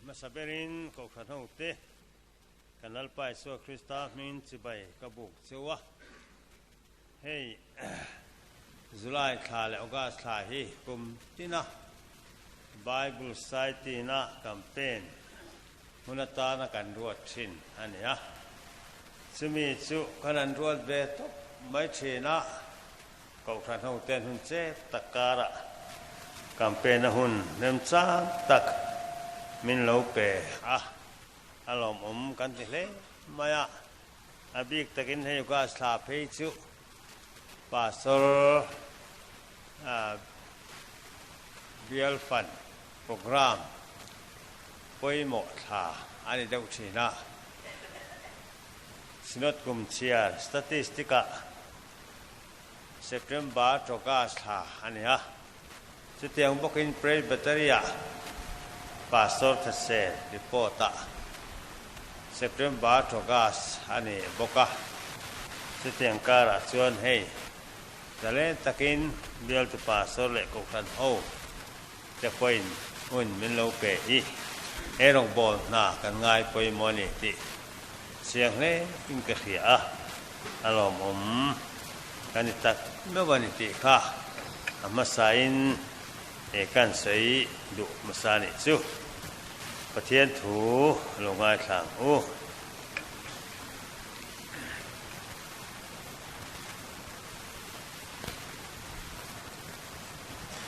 Hmasa berin Kohhran hote kan Lalpa Isua Krista hmingin chibai ka buk cheu a. Hei July thla leh August thla hi kum tina Bible Society-na campaign hmun atana kan ruat thin a ni a. Chumi chu kan han ruat ve tawp mai thin a. Kohhran hoten hun chep tak karah campaign-a hun remchang tak min lo pe a, a lawmawm kan ti hle mai a. A bik takin hei August thla phei chu Pastor Bial Fund Programme pawimawh thla a ni deuh thin a. Synod kum chhiar statistic-ah September to August thla a ni a, chutiang bawkin Presbytery-ah Pastor Thasel report-ah September to August a ni bawk a, chutiang karah chuan hei zalen takin bialtu Pastor leh Kohhran ho te pawhin hun min lo pe hi he rawngbâwl hna kan ngai pawimawh a ni tih chiang hle in ka hria a. A lawmawm ka ni tak meuh a ni tih kha a hmasain he kan sawi duh hmasa nih chu Pathian thu lo ngaithla ang u.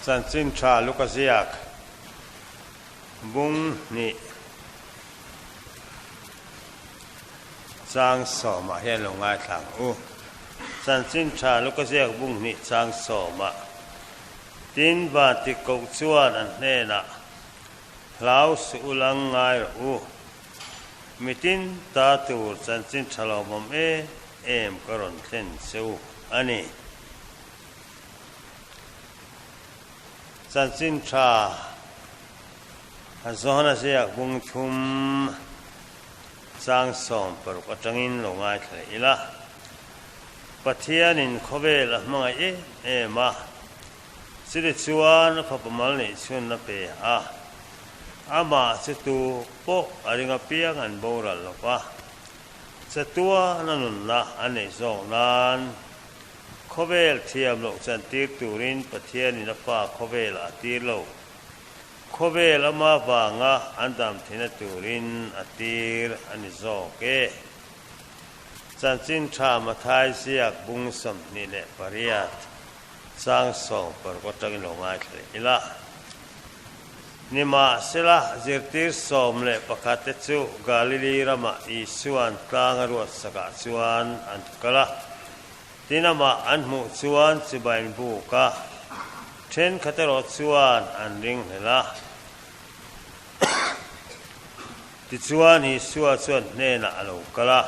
Chanchin tha Luka ziak bung hnih. Chang sawmah hian lo ngaithla ang u. Chanchin tha Luka ziak bung hnih chang sawmah tin Vanti koh chuan an hnenah, Hlau suh u lang ngai rawh u. Mitin ta tur chanchin tha lawmawm em em ka rawn thlen che u a ni. Chanchin tha Johana ziak bung thum chang 60 atangin lo ngaithla leh ila. Pathianin khawvel a hmangaih em em a, chili chuan a fapa mal neih chhun a pe a, amah chu tu pawh a ring apiang an boral lo va, chatuan a nunna a neih zawk nan khawvel thiam loh chantir turin Pathianin a fa khawvelah a tir lo. Khawvel ama vanga an dam theihna turin a tir a ni zawk e. Chanchin tha Mathai ziak bung 28 chang 16 atangin lo ngaithla leh ila. Nimahsela, zirtir 11 te chu Galili ramah Isua'n tlang a ruat sakah chuan an kal a. Tin amah an hmuh chuan chibain buk a, thenkhat erawh chuan an ring hlel a. Tichuan Isua chuan hnenah a lo kal a,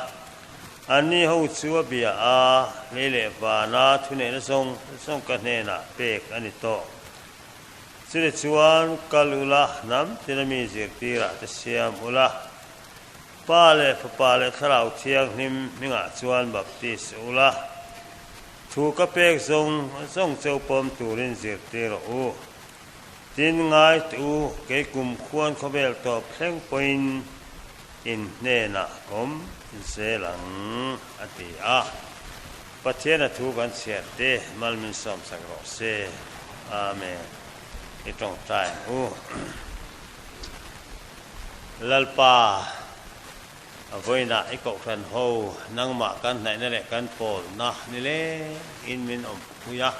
anni ho chu a bia a, Lei leh vana thuneihna zawng zawng ka hnenah pek a ni tawh. Chule chuan kal ula, hnam tina mi zirtirah te siam ula, Pa leh Fapa leh Thlarau Thianghlim hmingah chuan baptis ula, thu ka pek zawng zawng cheu pawm turin zirtir rawh u. Tin ngai teh u, kei kum khuan khawvel tawp thleng pawhin in hnenah ka awm zel ang, a ti a. Pathian a thu kan chhiar te mal min sawmsak rawh se. Amen. I tawngtai ang u. Lalpa, vawiinah i kohhran ho nangmah kan hnaihna leh kan pawlna ni lengin min awmpui a,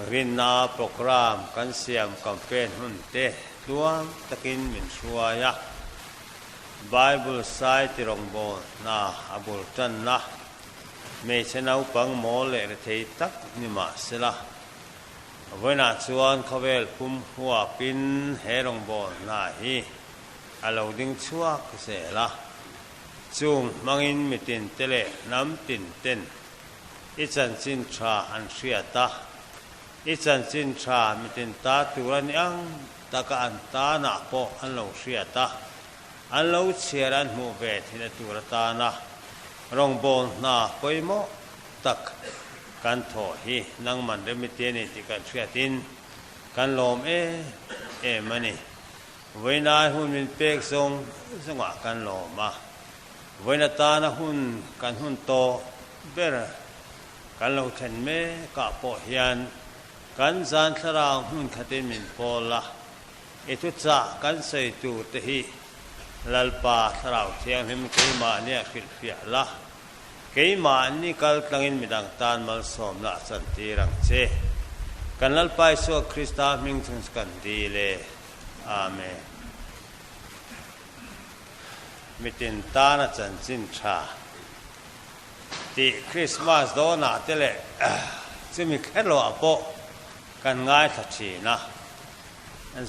rinna programme kan siam campaign hun te tluang takin min hruai a, Bible sai ti rawngbawlna a bul tanna hmeichhe naupang mawl leh rethei tak ni mah sela, Vawiinah chuan khawvel pum huapin he rawngbâwl hna hi a lo ding chhuak zel a, chung hmangin mitinte leh hnam tinten i chanchin tha an hriat a, i chanchin tha mitin ta tur a ni ang taka an tanah pawh an lo hriat a, an lo chhiar an hmuh ve thina tur atana rawngbâwl hna pawimawh tak kan thaw hi nangman remiti a ni tih kan hriatin kan lawm em em a ni. Vawiinai hun min pek zawng zawngah kan lawm a, vawiin atana hun kan hun tawh ber kan lo thlen mekah pawh hian kan zan thlarau hmun khatin min pawl a, i thuchah kan sawi tur te hi Lalpa Thlarau Thianghlim keimahnia hrilhfiah la, keimahni kal tlangin midang tan malsawmna a chantir ang che. Kan Lalpa Isua Krista hming chung chu kan dil e. Amen. Mitin tana chanchin tha tih Krismas dawnah te leh chumi kher loah pawh kan ngaithla thin a.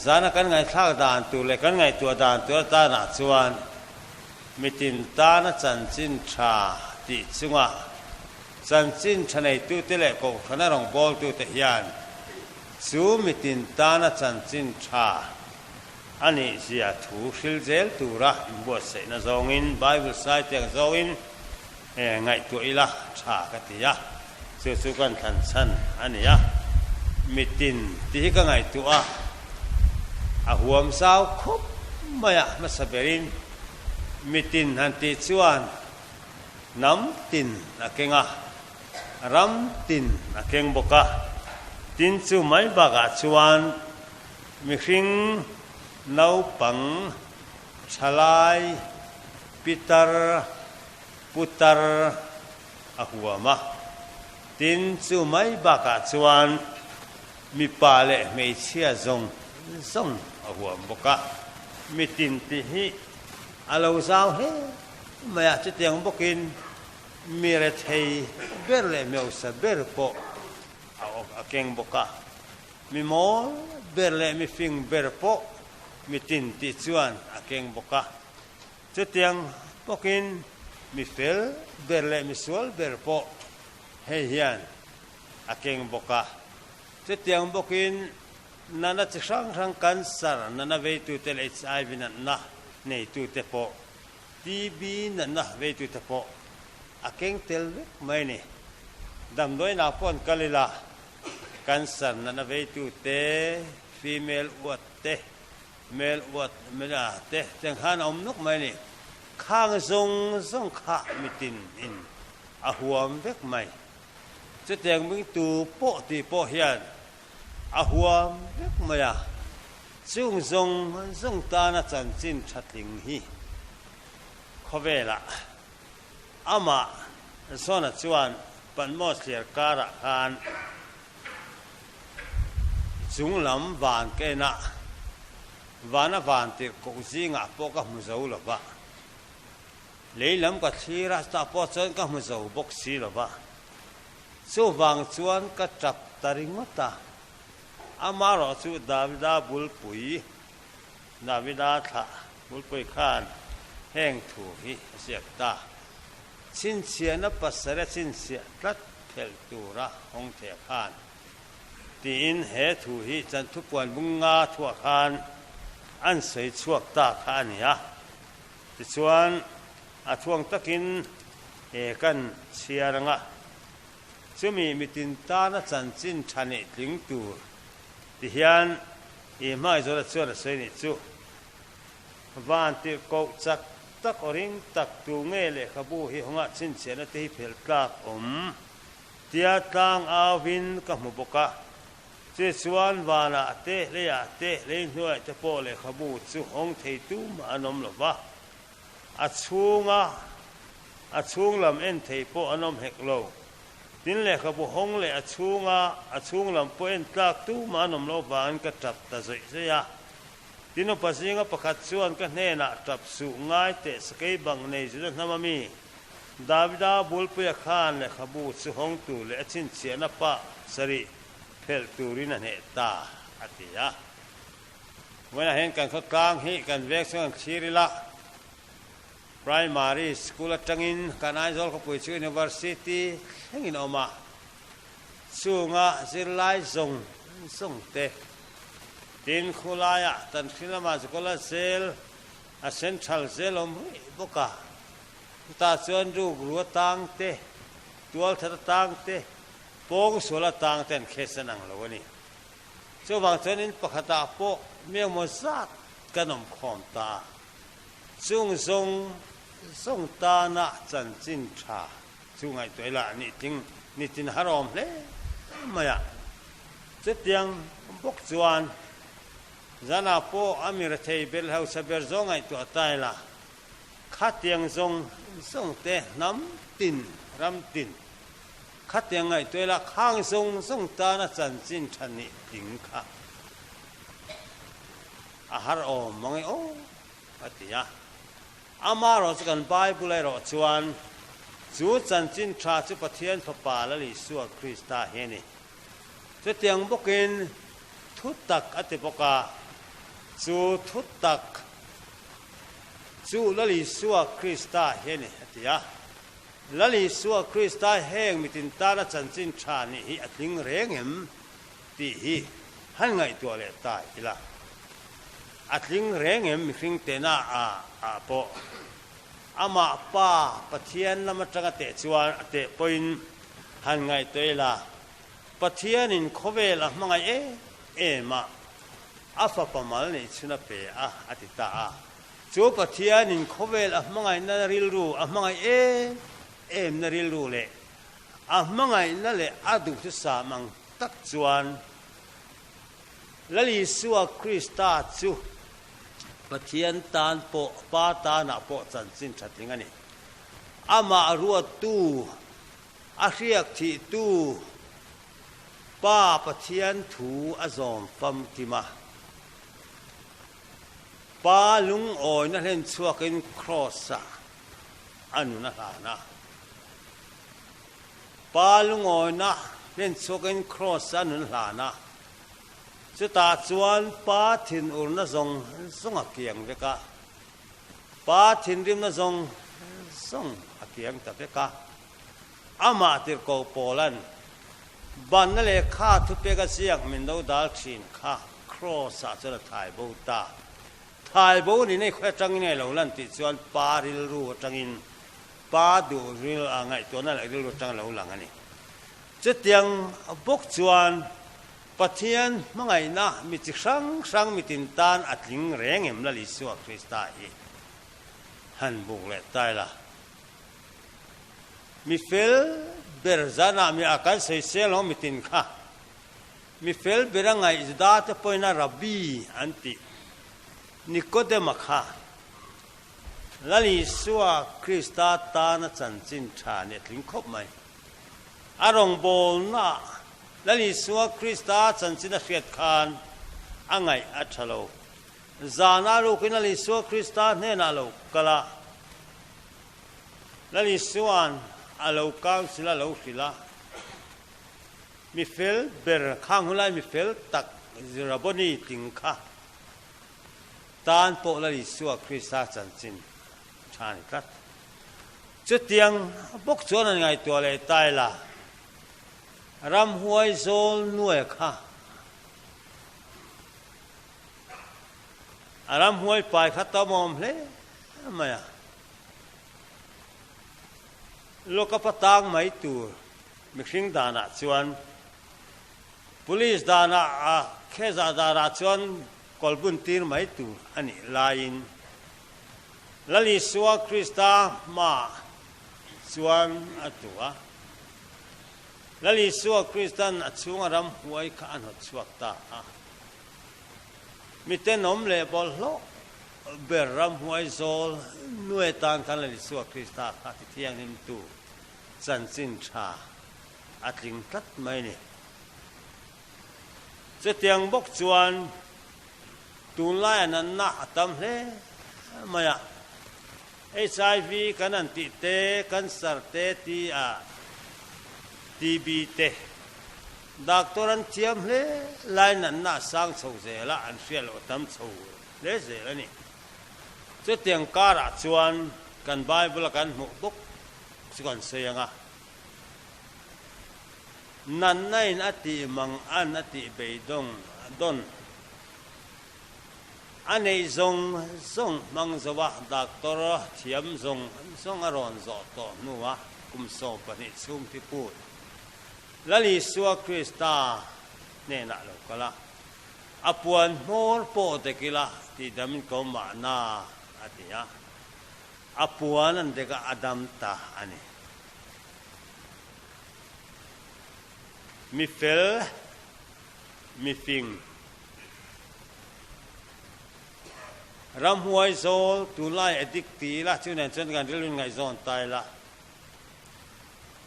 Zana kan ngaihthlak dan tur leh kan ngaihtuah dan tur atanah chuan mitin tana chanchin tha tih chunga chanchin tha neitute leh kohhrana rawngbawltute hian chu mitin tana chanchin tha a nih zia thu hril zel tura inbuatsaihna zawngin Bible sai tiang zawngin ngaihtuah ila tha ka ti a, chu chu kan thlan chhan a ni a, mitin tih hi ka ngaihtuah a, a huam zau khawp mai a, hmasa berin mitin han tih chuan hnam tin a keng a, ram tin a keng bawk a, tin chu mai bakah chuan mihring naupang thalai pitar putar a huam a, tin chu mai bakah chuan mipa leh hmeichhia zawng zawng a huam bawk a, mitin tih hi a lo zau hle mai a, chutiang bawkin mi rethei ber leh hmeusa ber pawh a keng bawk a, mi mawl ber leh mi fing ber pawh mitin tih chuan a keng bawk a. Chutiang bawkin mi fel ber leh mi sual ber pawh hei hian a keng bawk a. Chutiang bawkin natna chi hrang hrang cancer natna veitute leh HIV natna neitute pawh, TB natna veitute pawh a keng tel vek mai a ni. Damdawiinah pawh an kal ila cancer natna veitute, female uat te, Mel uat mela te cheng khan a awm nuk mai ni. Khang zawng zawng kha mitin in a huam vek mai. Chutiang bing tu pawh tih pawh hian a huam vek mai a. Chung zawng zawng tana chanchin tha tling hi khawvelah amah Zona chuan Patmos thliar karah khan Chung lam van ka en a, vana van tirh koh zingah pawh ka hmu zo lo va, lei lam ka thlir a, chutah pawh chuan ka hmu zo bawk si lo va, chuvang chuan ka tap ta ringawt a, amaherawh chu Davida bulpui, Davida thlah bulpui khan heng thu hi a ziak ta, Chhinchhiahna pasarih a chhinchhiah tlat. Phelh tura hawng theh khan tiin he thu hi chanthupuan bunga thuah khan an sawi chhuak ta kha a ni a. Tichuan a thuang takin he kan chhiar anga chumi mitin tana chanchin tha neih tling tur ti hian i hmaizawla chuan a sawi nih chu. Van tirhkoh chak tak aw ring tak tu nge lehkhabu hi hawngah chhinchhiahna te hi phelh tlak awm tia tlang auin ka hmu bawk a. Chu chuan vanah te, leiah te, lei hnuaiah te pawh lehkhabu chu hawng thei tumah an awm lo va, a chhunga a chhung lam en thei pawh an awm hek lo. Tin lehkhabu hawng leh a chhunga a chhung lam pawh en tlak tumah an awm lo vangin ka tap ta zawih zawih a. Tin upa zinga pakhat chuan ka hnenah tap suh ngai teh sakei bang nei Juda hnam ami Davida bulpuia khan lehkhabu chu hawng tur leh a chhinchhiahna pah sarih phelh turin a hneh ta, a ti a. Vawiinah hian kan khawtlang hi kan veng chhung an thlir ila, Primary School atangin kan Aizawl khawpui chu University thlengin a awm a, chunga zirlai zawng zawng te Tin, khulaiah tan hri lamah Zukola zel a central zel awm ruih bawk a, chutah chuan rukru atang te, tualthat atang te, pawngsual atang te an khes an ang lo a ni. Chuvang chuan in pakhatah pawh mi engmaw zat kan awm khawm ta a, chung zawng zawng tana chanchin tha chu ngaihtuah ila nih tling nitin har awm hle mai a. Chutiang bawk chuan zanah pawh a mi rethei ber hausa ber zawng ngaihtuah ta ila, khatiang zawng zawng te hnam tin ram tin khatiang ngaihtuah ila khang zawng zawng tana chanchin tha nih tling kha a har awm mang e aw a ti a. Amaherawh chu kan Bible erawh chuan chu chanchin tha chu Pathian Fapa Lal Isua Krista hi a ni. Chutiang bawkin thutak a ti bawk a, chu thutak chu Lal Isua Krista hi a ni a ti a. Lal Isua Krista heng mitin tana chanchin tha nih hi a tling reng em tih hi han ngaihtuah leh ta ila. A tling reng em mihring tehna ah pawh amah Pa Pathian lam atanga teh chuan a teh pawhin han ngaihtuah ila, Pathianin khawvel a hmangaih em em a, a fapa mal neih chhun a pe a, a ti ta a. Chu Pathianin khawvel a hmangaihna rilru, a hmangaih em emna rilru leh a hmangaihna leh a duhthusam ang tak chuan Lal Isua Krista chu Pathian tan pawh, Pa tanah pawh chanchin tha tling a ni. Amah ruattu, a hriak thihtu Pa Pathian thu a zawm famkim a. Pa lungawina hlen chhuakin Kraws-ah a nun a hlan a. Pa lungawina hlen chhuakin Kraws-ah a nun a hlan a. Chutah chuan pa thinurna zawng zawng a kiang vek a, pa thinrimna zawng zawng a kiang ta vek a. Amah tirhkoh Paula'n banna lehkha thupek a ziak min lo dal thin kha Kraws-ah chuan a thai bo ta. Thai bo ni nei khawi atangin nge lo lan tih chuan pa rilru atangin pa duh ril a ngaihtuahna leh rilru atang a lo lang a ni. Chutiang bawk chuan Pathian hmangaihna mi chi hrang hrang mitin tan a tling reng em Lal Isua Krista hi han buk leh ta ila. Mi fel ber zanah mi a kan sawisel ho mitin kha mi fel ber a ngaih Juda te pawhin a Rabbi an tih Nikodema kha Lal Isua Krista tana chanchin tha nih a tling khawp mai. A rawngbawlna Lal Isua Krista chanchin a hriat khan a ngaih a tha lo. Zana rukin Lal Isua Krista hnenah a lo kal a, Lal Isua'n a lo counsel a lo hrilh a, Mi fel ber khang hun lai mi fel tak Rabboni tling kha tan pawh Lal Isua Krista chanchin tha a ni tlat. Chutiang bawk chuan an ngaihtuah leh ta ila, ramhuai zawl nuai kha a ramhuai pai kha tam awm hle mai a, lawkapa tang mai tur mihring danah chuan police danah a kheza danah chuan kawlbun tir mai tur a nih laiin Lal Isua Krista hmaah chuan a tu a. Lal Isua Krista'n a chhunga ramhuai kha a hnawt chhuak ta a. Mi tenawm leh bawlhhlawh ber ramhuai zawl nuai tan khan Lal Isua Krista kha ti thianghlimtu chanchin tha a tling tlat mai a ni. Chutiang bawk chuan Tunlaiah natna a tam hle mai a, HIV kan han tih te, cancer te ti a, TB te. Doctor an thiam hle lai natna a sang chho zel a, an hriat loh a tam chho hle zel a ni. Chutiang karah chuan kan Bible a kan hmuh bawk chu kan sawi ang a, natna in a tih mang an a tih beidawng dawn. A neih zawng zawng hmang zo a, doctor thiam zawng zawng a rawn zawh tawh hnua kum 12 chhung thi put Lal Isua Krista hnenah lo kal a. A puan hmawr pawh dek ila tih damin ko mahna a ti a. A puan an dek a, a dam ta a ni. Mi fel, mi fing. Ramhuai zawl tunlai addict ti ila chu nen chuan kan rilru ngaihzawn ta ila.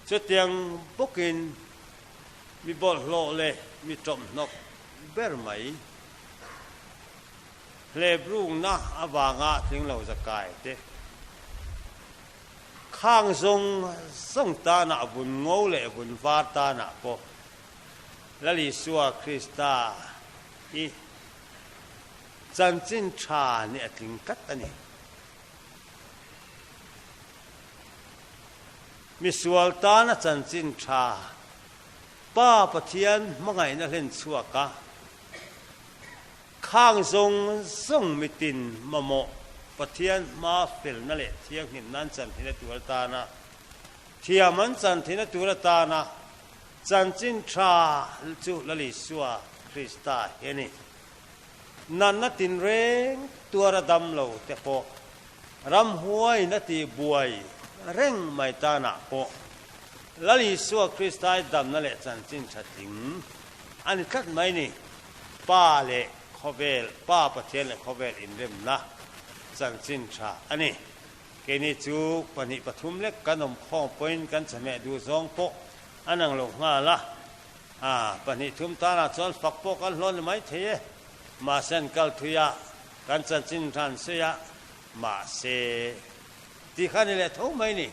Chutiang bawkin mi bawlhhlawh leh mi tawmhnawk ber mai hlep rukna avanga tling lo zakai te khang zawng zawng tanah vun ngo leh vun var tanah pawh Lal Isua Krista hi chanchin tha nih a tling tlat a ni. Misual tana chanchin tha Pa Pathian hmangaihna hlen chhuak a, khang zawng zawng mitin mamawh Pathian hma felna leh thianghlimna an chan theihna tur atana thiam an chan theihna tur atana chanchin tha chu Lal Isua Krista hi a ni. Natna tinreng tuara dam lo te pawh ramhuaiin a tih buai reng mai tanah pawh Lal Isua Kristai damna leh chanchin tha tling a ni tlat mai ni. Pa leh khawvel, Pa Pathian leh khawvel inremna chanchin tha a ni. Keini chu pahnih pathum lek kan awm khawm pawhin kan chawhmeh duh zawng pawh a nang lo nghal a. A, pahnih thum tanah chuan fak pawh kan hlawn ni mai thei e. Mahse an kal thui a, kan chanchin hran sawi a, mahse tih kha ni leh tho mai ni.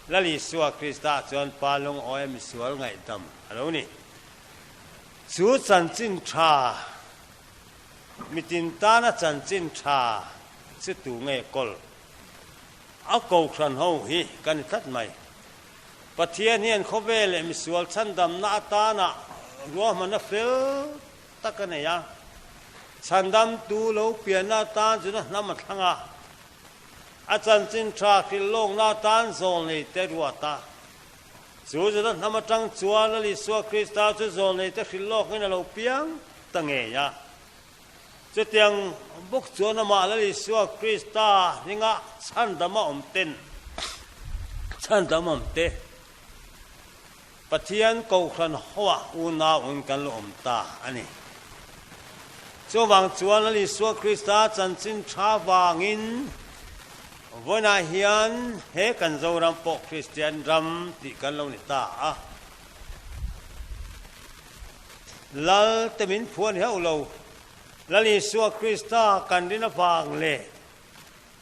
Lal Isua Krista chuan Pa lungawi a misual ngaihdam a lo ni. Chu chanchin tha, mitin tana chanchin tha chu tu nge kawl? A kohhran ho hi ka ni tlat mai. Pathian hian khawvel leh misual chhandamna atana ruahmanna fel tak a nei a. Chhandamtu lo pianna atan chuna hnam a thlang a, a chanchin tha hrilh lawkna atan zawlneite ruat a. Chu zuna hnam atang chuan Lal Isua Krista chu zawlneite hrilh lawkin a lo piang ta ngei a. Chutiang bawk chuan amah Lal Isua Krista hlinga chhandam a awm ten chhandam awm te Pathian Kohhran hoah unauin kan lo awm ta a ni. Chuvang chuan Lal Isua Krista chanchin tha vangin vawiinah hian he kan Zoram pawh Kristian ram tih kan lo ni ta a. Lal te min phuan heuh lo. Lal Isua Krista kan rin avang leh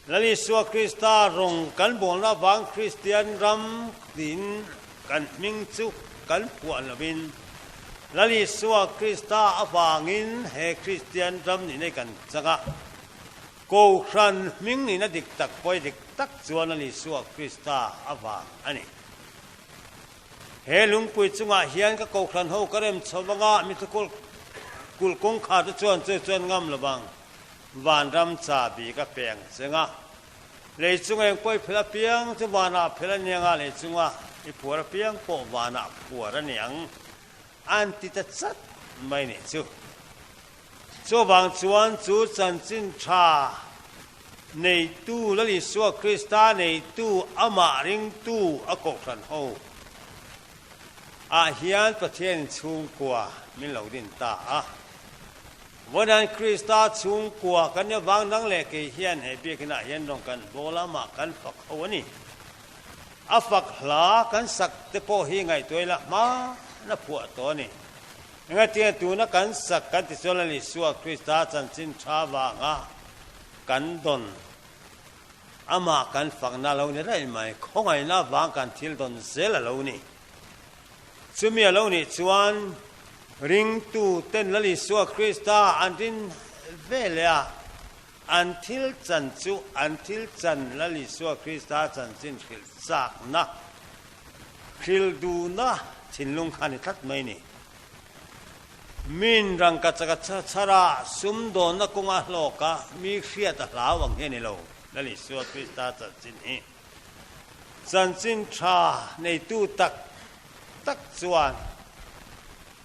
Lal Isua Krista rawng kan bawlna avang Kristian ram tiin kan hming chu kan phuah lovin Lal Isua Krista avangin he Kristian ram nihna hi kan chang a. Kohhran hming nihna dik tak pawi dik tak chuan Lal Isua Krista avang a ni. He lungpui chungah hian ka kohhran ho ka rem chho vanga mi thukul kulh kawngkhar te chuan chu chuan ngam lo vang vanram chabi ka pe ang cheng a. Lei chunga eng pawh i phel apiang chu vanah phel a niang a, lei chunga i phuar apiang pawh vanah phuar a niang an ti ta chat mai nih chu. Chuvang chuan chu chanchin tha neitu Lal Isua Krista neitu amah ringtu a kohhran ho ah hian Pathianin chhungkua min lo din ta a. Vawiin Krista chhungkua kan ni avang nang leh kei hian he biakinah hian rawn kan bawl a, amah kan fak ho a ni. A fak hla kan sak te pawh hi ngaihtuah ila hmana phuah tawh a ni. Engatiang tuna kan sak kan ti chuan Lal Isua Krista chanchin tha vanga kan dawn amah kan fakna lo ni reng mai, khawngaihna vang kan thil dawn zel a lo ni. Chumi a lo nih chuan ringtu ten Lal Isua Krista an rin ve leh a, an thil chan chu an thil chan Lal Isua Krista chanchin hrilh chakna Hrilh duhna thinlung kha ni tlat mai ni. Min rangka chaka chhara sumdawnna kawnga hlawka mi hriat a hlau ang hi a ni lo, Lal Isua Krista chanchin hi. Chanchin tha neitu tak tak chuan.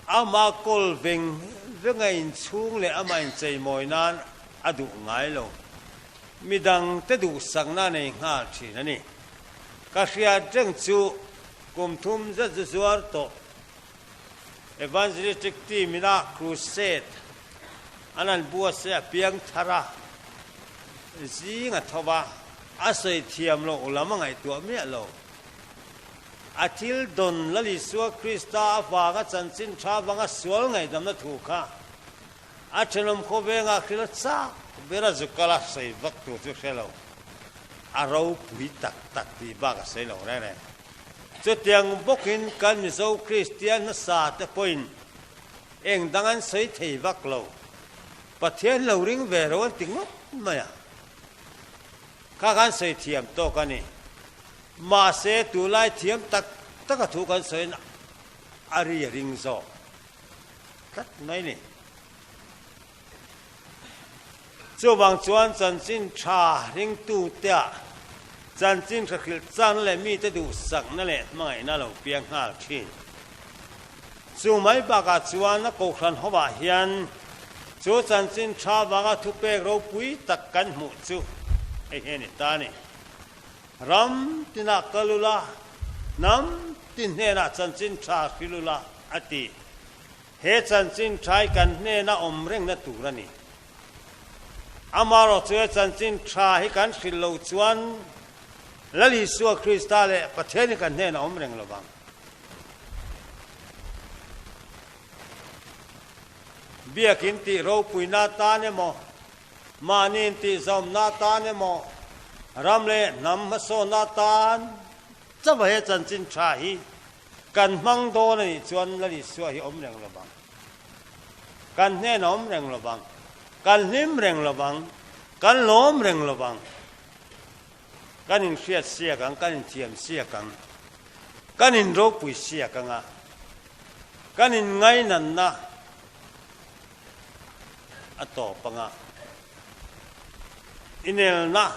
Amah kawl veng venga inchhung leh amah incheimawi nan a duh ngai lo. Midangte duhsakna a nei nghal thin a ni. Ka hriat reng chu kum thum zet zu zuar tawh Evangelistic team ina crusade an han buatsaih a piang thar a, zing a tho va, a sawi thiam loh lam a ngaihtuah miah lo. A thil dawn Lal Isua Krista avanga chanchin tha avanga sual ngaihdamna thu kha a thenawm khawvengah hril a chak ber a zu kal a sawi vak tur chu hre lo. A ropui tak tak tih bak a sawi lo reng reng. Chutiang bawkin kan Mizo Kristian hmasa te pawhin eng dang an sawi thei vak lo. Pathian lo ring ve ro an ti ngawt mai a. Kha khan sawi thiam tawk a ni. Mahse, tunlai thiam tak tak a thu kan sawiin a ri a ring zawk tlat mai ni. Chuvang chuan chanchin tha ringtuteah chanchin tha hrilh chakna leh mite duhsakna leh hmangaihna lo piang nghal thin. Chu mai bakah chuan a kohhran hovah hian chu chanchin tha vanga thupek ropui tak kan hmuh chu hei hi a ni ta a ni. Ram tinah kal ula, hnam tin hnenah chanchin tha hril ula, a ti. He chanchin tha hi kan hnena awm rengna tur a ni. Amaherawhchu he chanchin tha hi kan hrilh loh chuan Lal Isua Krista leh Pathian hi kan hnenah awm reng lovang. Biakin tih ropuina atan emaw, Mahni intihzawmna atan emaw, ram leh hnam hmasawnna atan chauha he chanchin tha hi kan hmang dawn a nih chuan Lal Isua hi awm reng lovang. Kan hnen a awm reng lovang. Kan hlim reng lovang. Kan lawm reng lovang. Kan inhriat siak ang, kan inthiam siak ang, kan inropui siak ang a, kan inngainanna a tawp anga inelna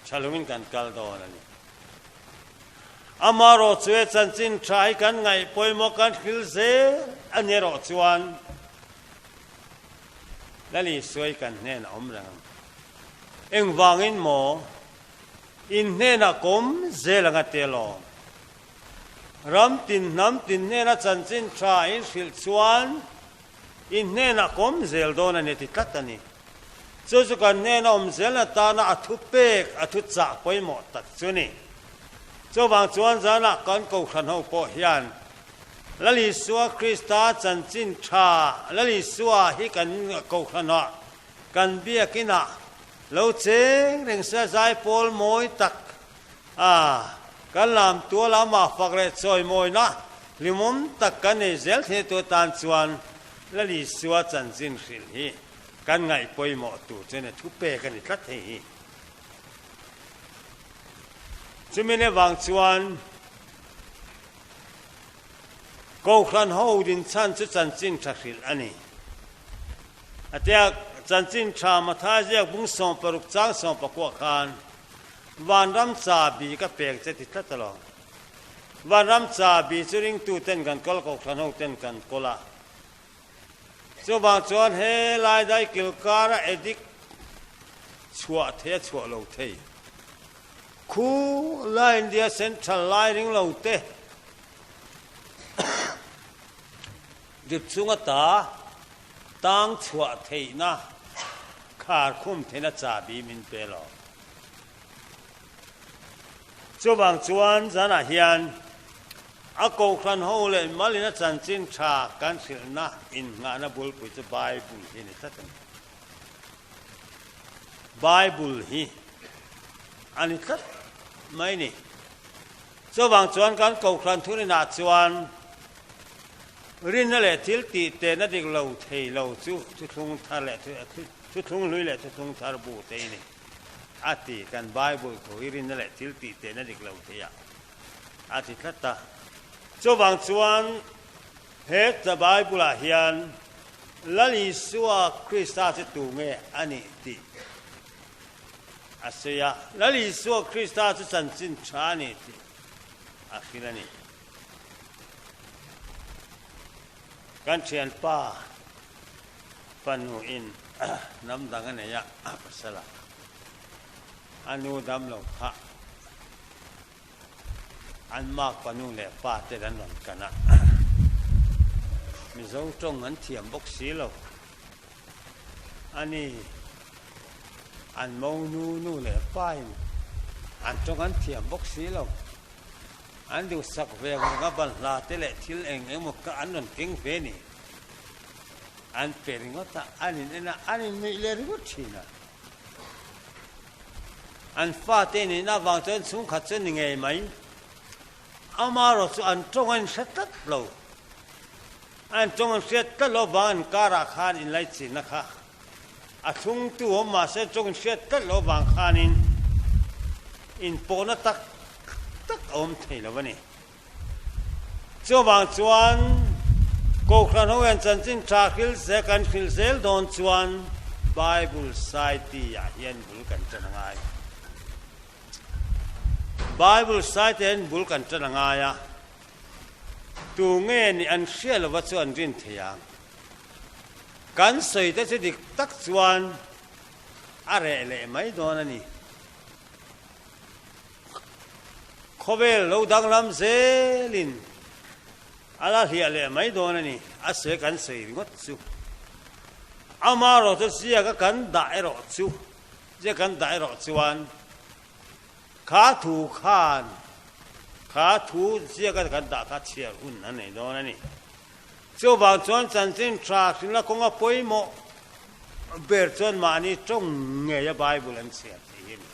tha lungin kan kal dawn a ni. Amaherawhchu he chanchin tha hi kan ngaih pawimawh kan hril zel a ni erawh chuan Lal Isua hi kan hnenah awm reng ang. Engvangin maw in hnenah kawm zel anga tel awm? Ram tin hnam tin hnena chanchin tha in hrilh chuan in hnenah kawm zel dawn a ni ti tlat a ni. Chu chu kan hnena awm zel atana a thu pek, a thu chah pawimawh tak chu ni. Chuvang chuan zanah kan kohhran ho pawh hian Lal Isua Krista chanchin tha, Lal Isua hi kan kohhranah, kan biakinah lo cheng reng se zaipawl mawi tak A, kan lam tual amah fak leh chawimawina hlimawm tak kan nei zel thei tu atan chuan Lal Isua chanchin hrilh hi kan ngaih pawimawh tur chu nia thu pek a ni tlat hei hi. Chumi ne vang chuan Kohhran ho din chhan chu chanchin tha hrilh a ni. A tia chanchin tha Mathai ziak bung 16 chang 14 khan Vanram chabi ka pek che ti tlat alawm. Vanram chabi chu ringtu ten kan kawl kohhran ho ten kan kawl a. Chuvang chuan he lai dai kilkara addict chhuah thei a chhuah lo thei. Khu la India Central lai ring lo te dip chunga ta tang chhuah theihna khar khum theihna chabi min pe lo. Chuvang chuan zanah hian a kohhran ho leh malin a chanchin tha kan hrilhna innghahna bulpui chu Bible hi a ni tlat a ni. Bible hi a ni tlat mai ni. Chuvang chuan kan kohhran thurinah chuan rinna leh thil tih tehna dik lo thei lo chu thuthlung thar leh thuthlung hlui leh thuthlung thar bu te i ni. A ti, kan Bible thu hi rinna leh thil tih tehna dik lo thei a, a ti tlat a. Chuvang chuan he Bible ah hian Lal Isua Krista chu tu nge a nih tih a sawi a, Lal Isua Krista chu chanchin tha a ni tih a hrilh a ni. Kan thianpa fanu in hnam dang a nei a, pasal ah a nu dam lo kha an makpa nu leh pa te an rawn kan a, Mizo tawng an thiam bawk si lo a ni. An monu nu leh pa in an tawng an thiam bawk si lo. An duhsak ve vang a banhla te leh thil eng emaw kha an rawn keng ve ni. An pe ringawt a, an in en a, an in nuih leh ringawt thin a. An fate nihna avang chuan chhungkhat chu ni ngei mai. Amaherawh chu an tawng a inhre tlat lo. An tawng an hriat tlat loh avang an karah khan inlaichinna kha a thlungtu awm mahse tawng inhriat tlat loh avang khanin inpawhna tak tak a awm thei lo a ni. Chuvang chuan Kohhran ho hian chanchin tha hril zel kan hril zel dawn chuan Bible Society ah hian bul kan tan a ngai. Bible Society ah hian bul kan tan a ngai a, tu nge nih an hria lova chu an rin thei ang. Kan sawi te chu dik tak chuan a reh leh mai dawn a ni. Khawvel lo danglam zelin a la hliah leh mai dawn a ni, a sawi kan sawi ringawt chu. Amaherawhchu ziaka kan dah erawh chu, ziaka kan dah erawh chuan kha thu khan, kha thu ziaka kan dah kha chhiar hun a nei dawn a ni. Chuvang chuan chanchin tha hrilhna kawnga pawimawh ber chuan mahni tawng ngeia Bible an chhiar tih hi a ni.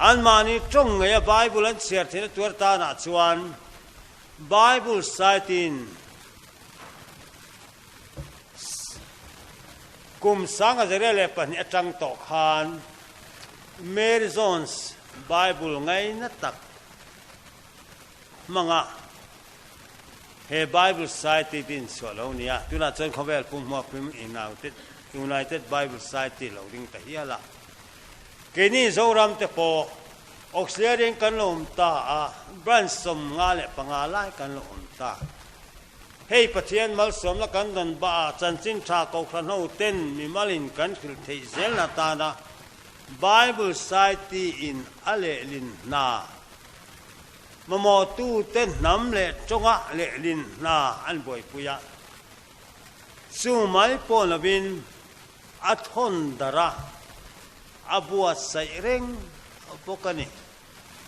Anmahni tawng ngeia Bible an chhiar theihna tuar tanah chuan Bible Society-in kum 1902 atang tawh khan Mary Jones Bible ngaina tak hmanga he Bible Society din chhuah lo nia. Tunah chuan khawvel pum hmuak United Bible Society lo ding ta hial a. Keini Zoram te pawh Auxiliary in kan lo awm ta a, branch 55 lai kan lo awm ta. Hei Pathian malsawmna kan dawn bah a, chanchin tha Kohhran ho ten mimalin kan hrilh theih zelna tana Bible Society in a lehlin hna, mamawhtute hnam leh tawnga lehlin hna an buaipui a. Chu mai pawh lovin a thawn darh a, a buatsaih reng bawk a ni.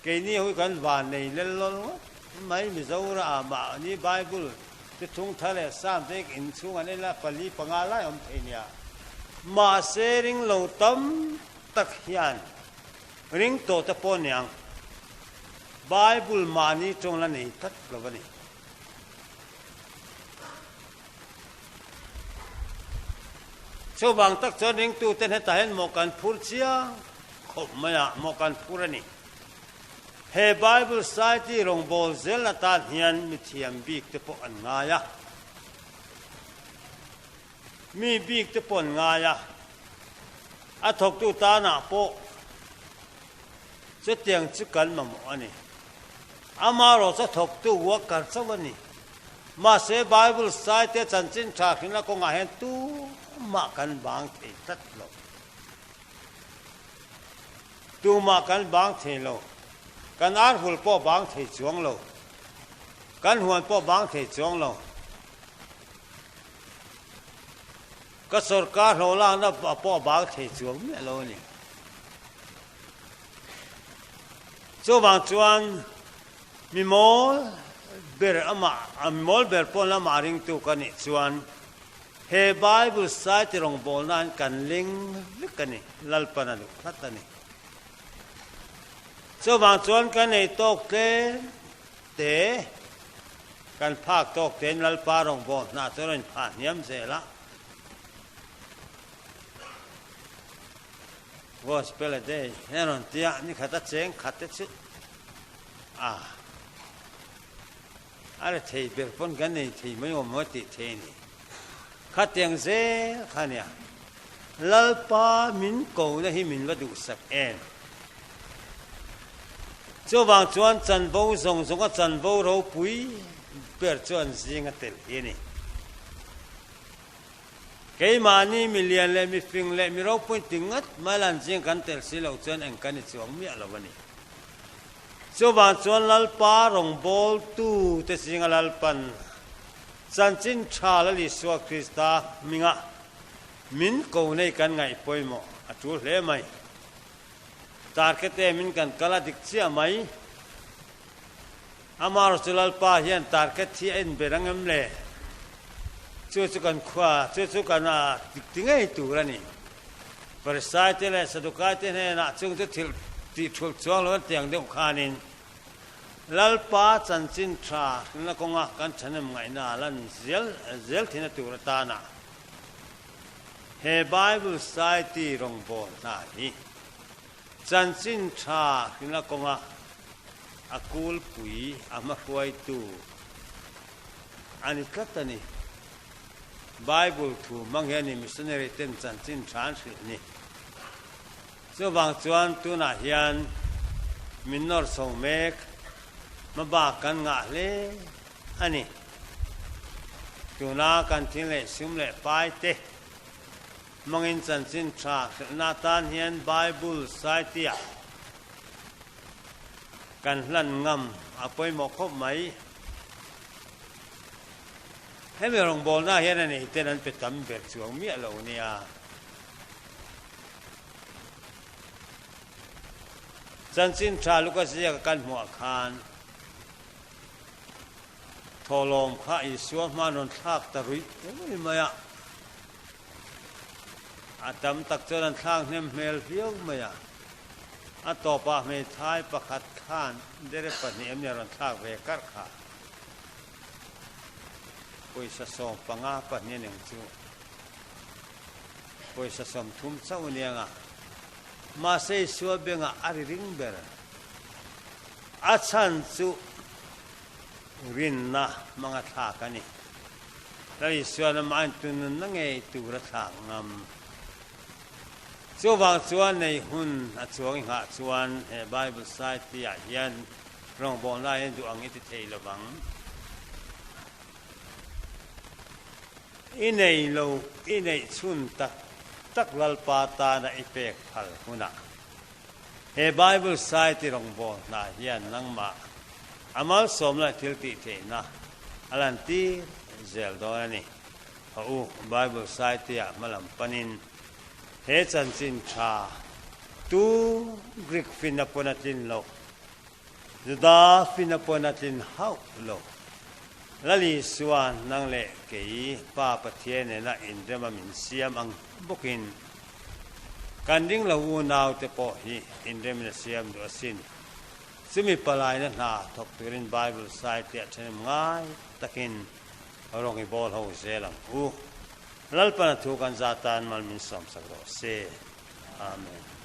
Keini hui kan van nei lel lawl ngawt mai Mizoram ah mahni Bible chu thung thar leh Psalm te inchhung an en a, pali panga lai awm thei nia. Mahse ring lo tam tak hian ring tawh te pawh niang Bible mahni tawng la nei tlat lo a ni. Chuvang tak chuan ringtute hetah hian mawh kan phur chiang khawp mai a, mawh kan phur a ni. He Bible Society rawngbâwl zel atan hian mi thiam bik te pawh an ngai a, mi bik te pawh an ngai a, a thawktu tanah pawh chutiang chu kan mamawh a ni. Amaherawhchu a thawktu worker chauh a ni. Mahse, Bible saite chanchin tha hrilhna kawngah hian tumah kan bang thei tlat lo. Tumah kan bang thei lo. Kan arhul pawh bang thei chuang lo. Kan huan pawh bang thei chuang lo. Ka sorkar hlawhlakna pawh bang thei chuang miah lo a ni. Chuvang chuan mi mawl ber amah, mi mawl ber pawn amah ringtu ka nih chuan he Bible Society rawngbawlna an kan ling vek a ni, Lalpan a duh tlat a ni. Chuvang chuan kan ei tawk tlem te, kan phak tawk tein Lalpa rawngbawlna hna chu a rawn inphah hniam zel a. Gospel a day hian rawn ti a, ni khat a cheng khat te chu a a la thei ber pawn kan nei thei mai awm maw tih thei a ni. Khatiang zel kha nia, Lalpa min ko na hi min va duhsak em? Chuvang chuan chanvo zawng zawng a chanvo ropui ber chuan zing a tel hi a ni. Keimahni mi lian leh mi fing leh mi ropui ti ngat mai lan zing kan tel si loh chuan eng kan i chuang miah lo a ni. Chuvang chuan Lalpa rawngbawltu te zinga Lalpan chanchin tha Lal Isua Krista hminga min ko nei kan ngaih pawimawh a tul hle mai. Target em in kan kal a dik chiah mai. Amaherawhchu chu Lalpa hian target hi a inber ang em le? Chu chu kan khua, chu chu kan a dik ti ngei tur a ni. Farisai te leh Sadukai te hnenah chung chu thil tih thulh chuang lo an ti ang deuh khanin Lalpa chanchin tha hrilhna kawnga kan thahnem ngaihna lan zel zel thina tur atana he Bible Society rawngbâwl hna hi Chanchin tha hrilhna kawnga a kulpui a hmahruaitu a ni tlat a ni. Bible thu hmang hian i missionary ten chanchin tha an hrilh ni. Chuvang chuan tunah hian min nawr chho mek hmabak kan ngah hle a ni. Tuna kan thil leh sum leh pai te hmangin chanchin tha hrilhna atan hian Bible Society-ah kan hlan ngam a pawimawh khawp mai. Hemi rawngbawlna hian a nei ten an pe tam ber chuang miah lo nia. Chanchin tha Luka ziaka kan hmuah khan thawhlawm kha Isua hma rawn thlak ta ruih ruih mai a. A tam tak chuan an thlak hnem hmel viau mai a. A tawpah hmeithai pakhat khan dere pahnih em ni a rawn thlak ve karh kha. Pawisa 15 pahnih a ning chu pawisa 30 chauh a niang a. Mahse Isua bengah a ri ring ber. A chhan chu rinna hmanga thlak a ni. Lal Isuan amah in tununna ngei tur a thlak ngam. Chuvang chuan nei hun a chuang i nghah chuan he Bible Society ah hian rawngbawlna hian duh ang i ti thei lo vang. I nei lo i neih chhun tak tak Lalpa tana i pek phal hunah he Bible Society rawngbawlna hian nangmah a malsawmna leh thil tih theihna a lantir zel dawn a ni. A u, Bible Society-ah hmalam panin he chanchin tha tu Greek finna pawn a tlin loh, Juda finna pawn a tlin hauh lo. Lal Isua nang leh kei Pa Pathian nena inrema min siam ang bawkin kan ring lo unaute pawh hi inremin a siam duh asin. Chumi palaina hna thawk turin Bible Society-ah thenem ngai takin Rawng i bawl ho zel ang u. Lalpana thu kan za tan mal min sawmsak rawh se. Amen.